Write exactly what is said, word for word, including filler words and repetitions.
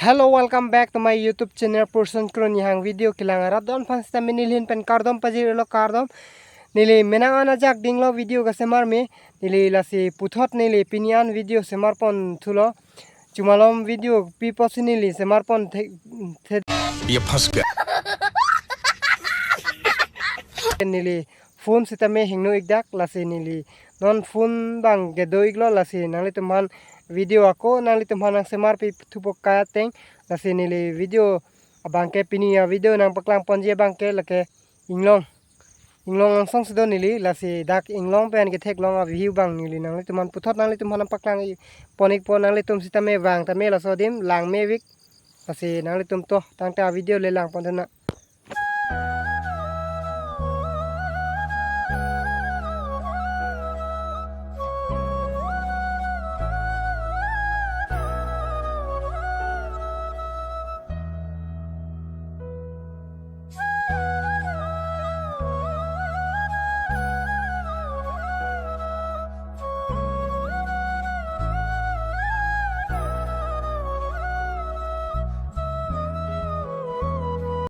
Hello, welcome back to my YouTube channel, Purson Kro Nihang. Video kelang arat do-an aphan sitame neli ahin pen kardom pajirlo, kardom. Neli menang an ajak dinglo video kasemar me. Neli lasi puthot neli pini an video semar pon thulo. Chumalom video pi apotsi neli semar pon the, the ये फंस गया। Neli phone sitame hingno ik dak, lasi neli non phone abang kedo iklo, lasi nanglitum aphan video ako nanglitum aphan nangsemar pi thupo ka ateng. Lasi neli video abang ke, pini avideo nangpaklang ponji abang ke lake inglong. Inglong angsong si do neli, lasi dak inglong pen ketheklong avihu abang neli nanglitum aphan puthot nanglitum aphan nangpaklang i-, pon ikpo. Nanglitum sitame vang tame laso adim lang me vik. Lasi nanglitum to tangte avideo le lang pon thunang.